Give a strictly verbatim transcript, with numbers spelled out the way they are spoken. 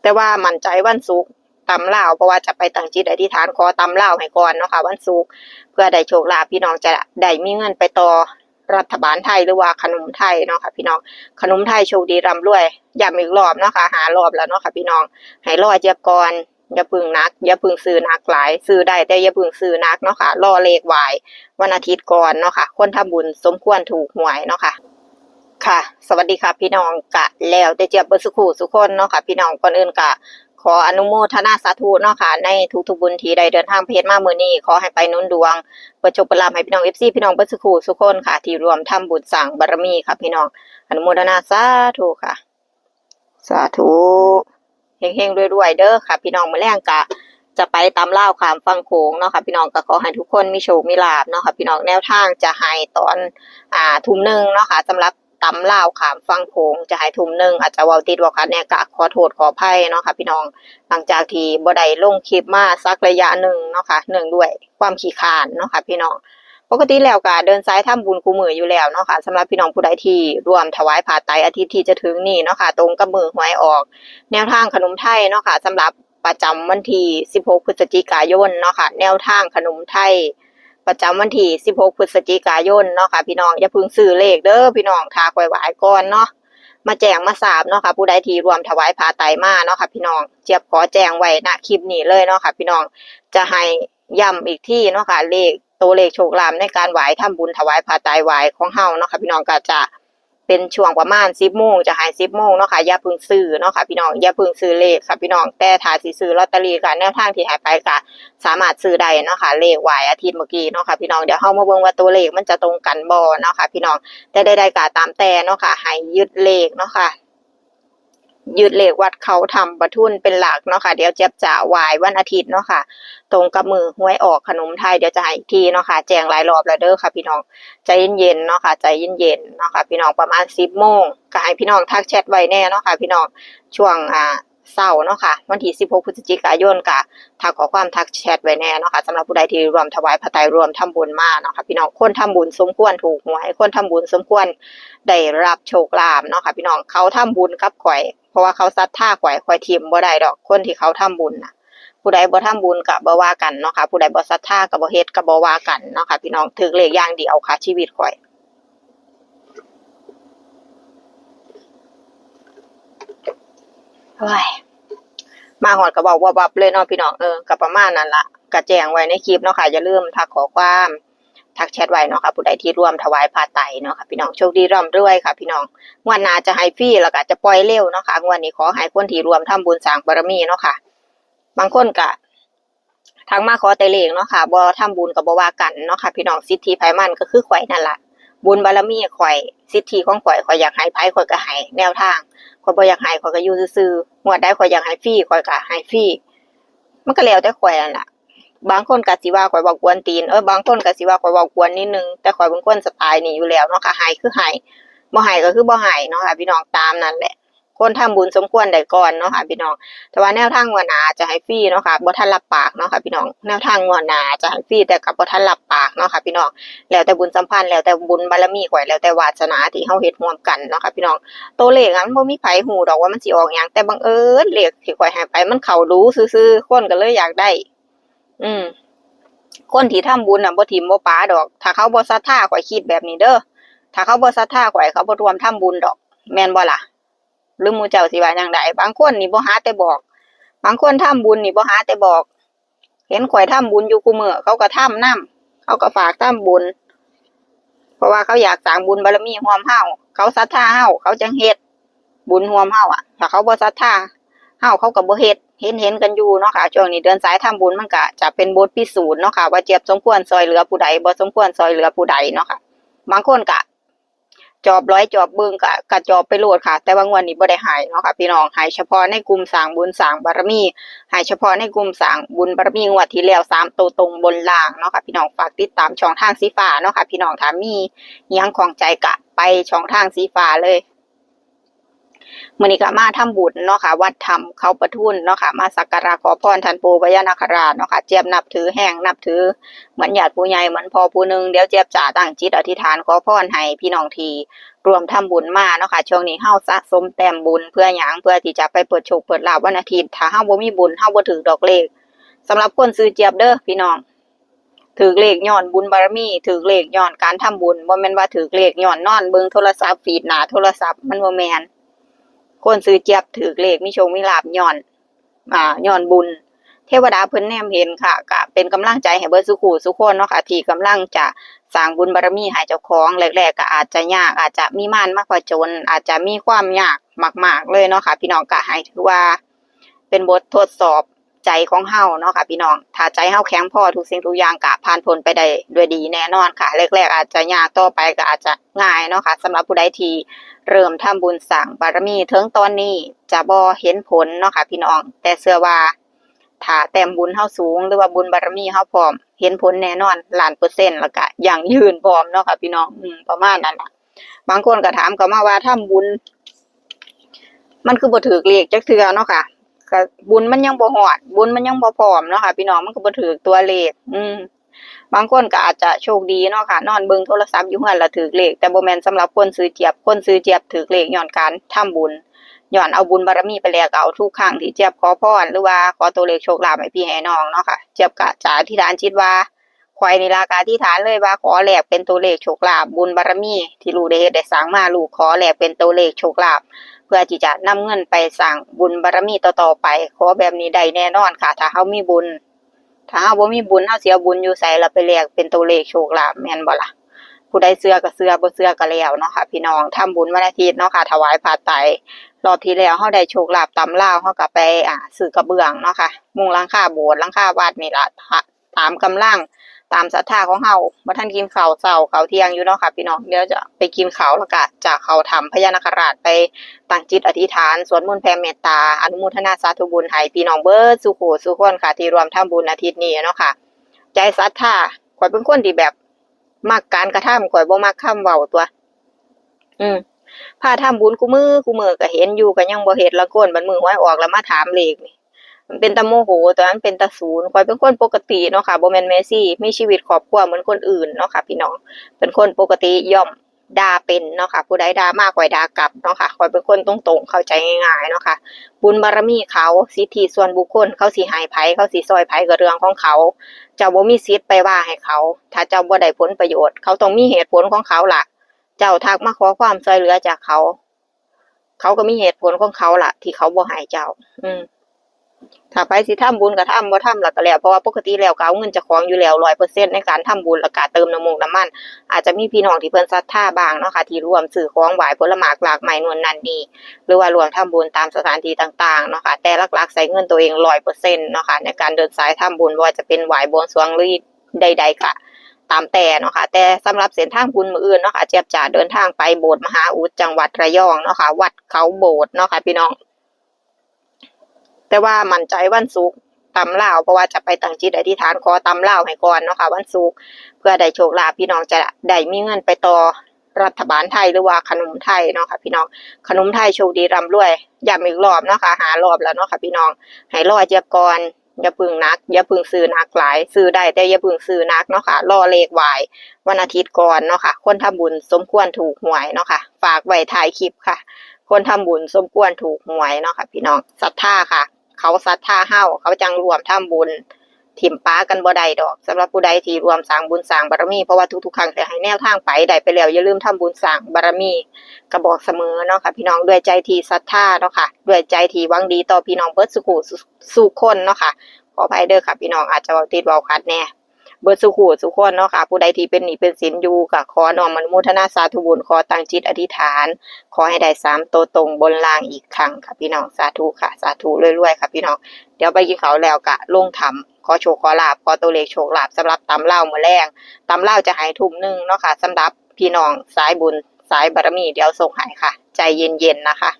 แต่ว่ามั่นใจวันศุกร์ตำลาว เพราะว่าจะไปตั้งจิตอธิษฐานขอตำลาวให้ก่อนเนาะค่ะ วันศุกร์ เพื่อได้โชคลาภ พี่น้องจะได้มีเงินไปต่อรัฐบาลไทย หรือว่าขนมไทยเนาะค่ะพี่น้อง ขนมไทยโชคดีร่ำรวย ย้ำอีกรอบเนาะค่ะ ห้ารอบแล้วเนาะค่ะพี่น้อง ให้รอเจี๊ยบก่อน อย่าเพิ่งหนัก อย่าเพิ่งซื้อหนักหลาย ซื้อได้แต่อย่าเพิ่งซื้อหนักเนาะค่ะ รอเลขไหว้วันอาทิตย์ก่อนเนาะค่ะ คนทำบุญสมควรถูกหวยเนาะค่ะ ค่ะ สวัสดีค่ะพี่น้อง กะแล้วแต่เจี๊ยบเบิดสุขูสุคนเนาะค่ะพี่น้อง ก่อนอื่นกะขออนุโมทนาสาธุเนาะค่ะ ในทุกๆบุญที่ได้เดินทางไปเฮ็ดมามื้อนี้ ขอให้ไปหนุนดวง เปิดโชคเปิดลาภให้พี่น้อง เอฟซี พี่น้องเบิดสุขูสุคนค่ะ ที่ร่วมทำบุญสร้างบารมีค่ะพี่น้อง อนุโมทนาสาธุค่ะ สาธุ เฮงๆรวยๆเด้อค่ะพี่น้อง มื้อแลงกะจะไปตำลาวข้ามฝั่งโขงเนาะค่ะพี่น้อง ก็ขอให้ทุกคนมีโชคมีลาภเนาะค่ะพี่น้อง แนวทางจะให้ตอน อ่า ทุ่มหนึ่งเนาะค่ะ สำหรับตำลาวข้ามฝั่งโขงจะให้ทุ่มหนึ่ง อาจจะเว้าติดเว้าขัดแหน่กะขอโทษขออภัยเนาะค่ะพี่น้อง หลังจากที่บ่ได้ลงคลิปมาสักระยะหนึ่งเนาะค่ะ เนื่องด้วยความขี้คร้านเนาะค่ะพี่น้อง ปกติแล้วกะเดินสายทำบุญคู่มื้ออยู่แล้วเนาะค่ะ สำหรับพี่น้องผู้ใดที่ร่วมถวายผ้าไตรอาทิตย์ที่จะถึงนี้เนาะค่ะ ตรงกับมื้อหวยออก แนวทางขนมไทยเนาะค่ะ สำหรับประจำวันที่สิบหกพฤศจิกายนเนาะค่ะ แนวทางขนมไทย ประจำวันที่สิบหกพฤศจิกายนเนาะค่ะพี่น้อง อย่าเพิ่งซื้อเลขเด้อพี่น้อง ถ้าข้อยไหว้ก่อนเนาะ มาแจ้งมาทราบเนาะค่ะ ผู้ใดที่ร่วมถวายผ้าไตรมาเนาะค่ะพี่น้อง เจี๊ยบขอแจ้งไว้ ณ คลิปนี้เลยเนาะค่ะพี่น้อง จะให้ย้ำอีกทีเนาะค่ะ เลข ตัวเลขโชคลาภในการไหว้ทำบุญถวายผ้าไตรไหว้ของเฮาเนาะค่ะพี่น้อง ก็จะเป็นช่วงประมาณสิบโมง จะให้สิบโมงเนาะค่ะ อย่าเพิ่งซื้อเนาะค่ะพี่น้อง อย่าเพิ่งซื้อเลขค่ะพี่น้อง แต่ถ้าสิซื้อลอตเตอรี่กะแนวทางที่ให้ไปกะสามารถซื้อได้เนาะค่ะ เลขไหว้อาทิตย์เมื่อกี้เนาะค่ะพี่น้อง เดี๋ยวเฮามาเบิ่งว่าตัวเลขมันจะตรงกันบ่เนาะค่ะพี่น้อง แต่ใดๆกะตามแต่เนาะค่ะ ให้ยึดเลขเนาะค่ะ ยึดเลขวัดเขาถ้ำประทุนเป็นหลักเนาะค่ะ เดี๋ยวเจี๊ยบจะไหว้วันอาทิตย์เนาะค่ะ ตรงกับมื้อหวยออกขนมไทย เดี๋ยวจะให้อีกทีเนาะค่ะ แจ้งหลายรอบแล้วเด้อค่ะพี่น้อง ใจเย็นๆเนาะค่ะ ใจเย็นๆเนาะค่ะพี่น้อง ประมาณสิบโมง ก็ให้พี่น้องทักแชทไว้แหน่เนาะค่ะพี่น้อง ช่วง อ่า เช้าเนาะค่ะ วันที่สิบหกพฤศจิกายน ก็ทักข้อความทักแชทไว้แหน่เนาะค่ะ สำหรับผู้ใดที่ร่วมถวายผ้าไตรร่วมทำบุญมาเนาะค่ะพี่น้อง คนทำบุญสมควรถูกหวย คนทำบุญสมควรได้รับโชคลาภเนาะค่ะพี่น้อง เขาทำบุญกับข้อย เพราะว่าเขาศรัทธาข้อย ข้อยถิ่มบ่ได้ดอก คนที่เขาทำบุญน่ะ ผู้ใดบ่ทำบุญก็บ่ว่ากันเนาะค่ะ ผู้ใดบ่ศรัทธาก็บ่เฮ็ดก็บ่ว่ากันเนาะค่ะพี่น้อง ถืกเลขอย่างเดียวค่ะ ชีวิตข้อย โอ้ย มาฮอดก็เว้าวับๆเลยเนาะพี่น้อง เออ ก็ประมาณนั้นล่ะ ก็แจ้งไว้ในคลิปเนาะค่ะ อย่าลืมทักข้อความ ทักแชทไว้เนาะค่ะ ผู้ใดที่ร่วมถวายผ้าไตรเนาะค่ะพี่น้อง โชคดีร่ำรวยค่ะพี่น้อง งวดหน้าจะให้ฟรีแล้วก็จะปล่อยเร็วเนาะค่ะ งวดนี้ขอให้คนที่ร่วมทำบุญสร้างบารมีเนาะค่ะ บางคนก็ทักมาขอแต่เลขเนาะค่ะ บ่ทำบุญก็บ่ว่ากันเนาะค่ะพี่น้อง สิทธิไผมันก็คือข้อยนั่นล่ะ บุญบารมีข้อย สิทธิของข้อย ข้อยอยากให้ไผข้อยก็ให้ แนวทาง ข้อยบ่อยากให้ข้อยก็อยู่ซื่อๆ งวดใดข้อยอยากให้ฟรีข้อยก็ให้ฟรี มันก็แล้วแต่ข้อยนั่นล่ะ บางคนก็สิว่าข้อยเว้ากวนตีน เออ บางคนก็สิว่าข้อยเว้ากวนนิดนึง แต่ข้อยเป็นคนสไตล์นี้อยู่แล้วเนาะค่ะ ให้คือให้ บ่ให้ก็คือบ่ให้เนาะค่ะพี่น้อง ตามนั้นแหละ คนทำบุญสมควรได้ก่อนเนาะค่ะพี่น้อง แต่ว่าแนวทางงวดหน้าจะให้ฟรีเนาะค่ะ บ่ทันรับปากเนาะค่ะพี่น้อง แนวทางงวดหน้าจะให้ฟรี แต่ก็บ่ทันรับปากเนาะค่ะพี่น้อง แล้วแต่บุญสัมพันธ์ แล้วแต่บุญบารมีข้อย แล้วแต่วาสนาที่เฮาเฮ็ดร่วมกันเนาะค่ะพี่น้อง ตัวเลขอะมันบ่มีไผฮู้ดอกว่ามันสิออกหยัง แต่บังเอิญเลขที่ข้อยให้ไปมันเข้าดูซื่อๆ คนก็เลยอยากได้ อืม คนที่ทำบุญน่ะบ่ถิ่มบ่ปาดอก ถ้าเขาบ่ศรัทธา ข้อยคิดแบบนี้เด้อ ถ้าเขาบ่ศรัทธาข้อย เขาบ่ร่วมทำบุญดอก แม่นบ่ล่ะ หรือหมู่เจ้าสิว่าจั่งใด บางคนนี่บ่หาแต่บอก บางคนทำบุญนี่บ่หาแต่บอก เห็นข้อยทำบุญอยู่คุมื้อ เขาก็ทำนำ เขาก็ฝากทำบุญ เพราะว่าเขาอยากสร้างบุญบารมีร่วมเฮา เขาศรัทธาเฮา เขาจั่งเฮ็ดบุญร่วมเฮาอะ ถ้าเขาบ่ศรัทธาเฮา เขาก็บ่เฮ็ด เห็นๆกันอยู่เนาะค่ะ ช่วงนี้เดินสายทำบุญมันก็จะเป็นบทพิสูจน์เนาะค่ะ ว่าเจี๊ยบสมควรซ่อยเหลือผู้ใด บ่สมควรซ่อยเหลือผู้ใดเนาะค่ะ บางคนก็ จอบร้อยจอบเบิ่งก็ ก็จอบไปโลดค่ะ แต่ว่างวดนี้บ่ได้ให้เนาะค่ะพี่น้อง ให้เฉพาะในกลุ่มสร้างบุญสร้างบารมี ให้เฉพาะในกลุ่มสร้างบุญบารมี งวดที่แล้วสามตัวตรงบนล่างเนาะค่ะพี่น้อง ฝากติดตามช่องทางสีฟ้าเนาะค่ะพี่น้อง ถ้ามีหยังข้องใจก็ไปช่องทางสีฟ้าเลย มื้อนี้ก็มาทำบุญเนาะค่ะ วัดถ้ำเขาประทุนเนาะค่ะ มาสักการะขอพรท่านปู่พญานาคราชเนาะค่ะ เจี๊ยบนับถือแฮง นับถือเหมือนญาติผู้ใหญ่ เหมือนพ่อผู้หนึ่ง เดี๋ยวเจี๊ยบจะตั้งจิตอธิษฐานขอพรให้พี่น้องที่ร่วมทำบุญมาเนาะค่ะ ช่วงนี้เฮาสะสมแต้มบุญเพื่อหยัง เพื่อที่จะไปเปิดโชคเปิดลาภวันอาทิตย์ ถ้าเฮาบ่มีบุญ เฮาบ่ถืกดอกเลข สำหรับคนชื่อเจี๊ยบเด้อพี่น้อง ถืกเลขย้อนบุญบารมี ถืกเลขย้อนการทำบุญ บ่แม่นว่าถืกเลขย้อนนอนเบิ่งโทรศัพท์ ฟีดหน้าโทรศัพท์ มันบ่แม่น คนชื่อเจี๊ยบถืกเลขมีโชคมีลาภย้อน อ่า ย้อนบุญ เทวดาเพิ่นแนมเห็นค่ะ ก็เป็นกำลังใจให้เบิดซุคู่ซุคนเนาะค่ะ ที่กำลังจะสร้างบุญบารมีให้เจ้าของ แรกๆ ก็อาจจะยาก อาจจะมีมารมาผจญ อาจจะมีความยากมากๆ เลยเนาะค่ะ พี่น้อง ก็ให้ถือว่าเป็นบททดสอบ ใจของเฮาเนาะค่ะพี่น้อง ถ้าใจเฮาแข็งพอ ทุกสิ่งทุกอย่างก็ผ่านพ้นไปได้ด้วยดีแน่นอนค่ะ แรกๆอาจจะยาก ต่อไปก็อาจจะง่ายเนาะค่ะ สำหรับผู้ใดที่เริ่มทำบุญสร้างบารมี ถึงตอนนี้จะบ่เห็นผลเนาะค่ะพี่น้อง แต่เชื่อว่าถ้าแต้มบุญเฮาสูง หรือว่าบุญบารมีเฮาพร้อม เห็นผลแน่นอนล้านเปอร์เซ็นต์ แล้วก็ยั่งยืนพร้อมเนาะค่ะพี่น้อง อืม ประมาณนั้นล่ะ บางคนก็ถามเข้ามาว่าทำบุญ มันคือบ่ถืกเลขจักเทื่อเนาะค่ะ ก็บุญมันยังบ่ฮอด บุญมันยังบ่พร้อมเนาะค่ะพี่น้อง มันก็บ่ถืกตัวเลข อืม บางคนก็อาจจะโชคดีเนาะค่ะ นอนเบิ่งโทรศัพท์อยู่เฮือนแล้วถืกเลข แต่บ่แม่นสำหรับคนชื่อเจี๊ยบ คนชื่อเจี๊ยบถืกเลขย้อนการทำบุญ ย้อนเอาบุญบารมีไปแลกเอา ทุกครั้งที่เจี๊ยบขอพร หรือว่าขอตัวเลขโชคลาภให้พี่ให้น้องเนาะค่ะ เจี๊ยบก็จะอธิษฐานจิตว่า ข้อยนี่ล่ะก็อธิษฐานเลยว่าขอแลกเป็นตัวเลขโชคลาภ บุญบารมีที่ลูกได้เฮ็ดได้สร้างมา ลูกขอแลกเป็นตัวเลขโชคลาภ เพื่อที่จะนำเงินไปสร้างบุญบารมีต่อๆไป ขอแบบนี้ได้แน่นอนค่ะ ถ้าเฮามีบุญ ถ้าเฮาบ่มีบุญ เฮาสิเอาบุญอยู่ไสล่ะไปแลกเป็นตัวเลขโชคลาภ แม่นบ่ล่ะ ผู้ใดเชื่อก็เชื่อ บ่เชื่อก็แล้วเนาะค่ะพี่น้อง ทำบุญวันอาทิตย์เนาะค่ะ ถวายผ้าไตร รอบที่แล้วเฮาได้โชคลาภตำลาว เฮาก็ไป อ่า ซื้อกระเบื้องเนาะค่ะ มุงหลังคาโบสถ์ หลังคาวัดนี่ล่ะ ตามกำลัง ตามศรัทธาของเฮา บ่ทันกินข้าวเช้าข้าวเที่ยงอยู่เนาะค่ะพี่น้อง เดี๋ยวจะไปกินข้าว แล้วก็จะเข้าถ้ำพญานาคราช ไปตั้งจิตอธิษฐาน สวดมนต์แผ่เมตตา อนุโมทนาสาธุบุญให้พี่น้องเบิดซุคู่ซุคนค่ะ ที่ร่วมทำบุญอาทิตย์นี้เนาะค่ะ ใจศรัทธา ข้อยเป็นคนที่แบบมักการกระทำ ข้อยบ่มักคำเว้าตั่ว อืม พาทำบุญคู่มื้อคู่มื้อก็เห็นอยู่ ก็ยังบ่เฮ็ด ลางคนบัดมื้อหวยออกแล้วมาถามเลขนี่ มันเป็นตาโมโห แต่มันเป็นตาสูน ข้อยเป็นคนปกติเนาะค่ะ บ่แม่นแม่ชี มีชีวิตครอบครัวเหมือนคนอื่นเนาะค่ะพี่น้อง เป็นคนปกติ ย่อมด่าเป็นเนาะค่ะ ผู้ใดด่ามาข้อยด่ากลับเนาะค่ะ ข้อยเป็นคนตรงๆ เข้าใจง่ายๆเนาะค่ะ บุญบารมีเขา สิทธิส่วนบุคคล เขาสิให้ไผ เขาสิซอยไผก็เรื่องของเขา เจ้าบ่มีสิทธิ์ไปว่าให้เขา ถ้าเจ้าบ่ได้ผลประโยชน์ เขาต้องมีเหตุผลของเขาล่ะ เจ้าทักมาขอความช่วยเหลือจากเขา เขาก็มีเหตุผลของเขาล่ะ ที่เขาบ่ให้เจ้า อืม ถ้าไผสิทำบุญก็ทำ บ่ทำแล้วก็แล้ว เพราะว่าปกติแล้วก็เอาเงินเจ้าของอยู่แล้ว ร้อยเปอร์เซ็นต์ ในการทำบุญ แล้วก็เติมน้ำมงน้ำมัน อาจจะมีพี่น้องที่เพิ่นศรัทธาบ้างเนาะค่ะ ที่ร่วมซื้อของไหว้ผลหมากรากไม้นู่นนั่นนี่ หรือว่าร่วมทำบุญตามสถานที่ต่างๆเนาะค่ะ แต่หลักๆใช้เงินตัวเอง ร้อยเปอร์เซ็นต์ เนาะค่ะ ในการเดินสายทำบุญ บ่ว่าจะเป็นไหว้บวงสรวงหรือใดๆก็ตามแต่เนาะค่ะ แต่สำหรับเส้นทางบุญมื้ออื่นเนาะค่ะ เจี๊ยบจะเดินทางไปโบสถ์มหาอุดจังหวัดระยองเนาะค่ะ วัดเขาโบสถ์เนาะค่ะพี่น้อง แต่ว่ามั่นใจวันศุกร์ตำลาว เพราะว่าจะไปตั้งจิตอธิษฐานขอตำลาวให้ก่อนเนาะค่ะ วันศุกร์ เพื่อได้โชคลาภ พี่น้องจะได้มีเงินไปต่อรัฐบาลไทย หรือว่าขนมไทยเนาะค่ะพี่น้อง ขนมไทยโชคดีร่ำรวย ย้ำอีกรอบเนาะค่ะ ห้ารอบแล้วเนาะค่ะพี่น้อง ให้รอเจี๊ยบก่อน อย่าพึ่งหนัก อย่าพึ่งซื้อหนักหลาย ซื้อได้แต่อย่าพึ่งซื้อหนักเนาะค่ะ รอเลขไหว้วันอาทิตย์ก่อนเนาะค่ะ คนทำบุญสมควรถูกหวยเนาะค่ะ ฝากไว้ท้ายคลิปค่ะ คนทำบุญสมควรถูกหวยเนาะค่ะพี่น้อง ศรัทธาค่ะ เขาศรัทธาเฮา เขาจั่งร่วมทำบุญ ถิ่มปะกันบ่ได้ดอก สำหรับผู้ใดที่ร่วมสร้างบุญสร้างบารมี เพราะว่าทุกๆครั้งที่ให้แนวทางไป ได้ไปแล้ว อย่าลืมทำบุญสร้างบารมี ก็บอกเสมอเนาะค่ะพี่น้อง ด้วยใจที่ศรัทธาเนาะค่ะ ด้วยใจที่หวังดีต่อพี่น้องเบิดซุคู่ซุคนเนาะค่ะ ขออภัยเด้อค่ะพี่น้อง อาจจะเว้าติดเว้าขัดแหน่ เบิดซุคู่ซุคนเนาะค่ะ ผู้ใดที่เป็นหนี้เป็นสินอยู่ ก็ขอน้อมอนุโมทนาสาธุบุญ ขอตั้งจิตอธิษฐาน ขอให้ได้สามตัวตรงบนล่างอีกครั้งค่ะพี่น้อง สาธุค่ะ สาธุรวยๆค่ะพี่น้อง เดี๋ยวไปกินข้าวแล้วก็ลงถ้ำขอโชคขอลาภ ขอตัวเลขโชคลาภ สำหรับตำลาวมื้อแลง ตำลาวจะให้ทุ่มหนึ่งเนาะค่ะ สำหรับพี่น้องสายบุญสายบารมี เดี๋ยวส่งให้ค่ะ ใจเย็นๆนะคะ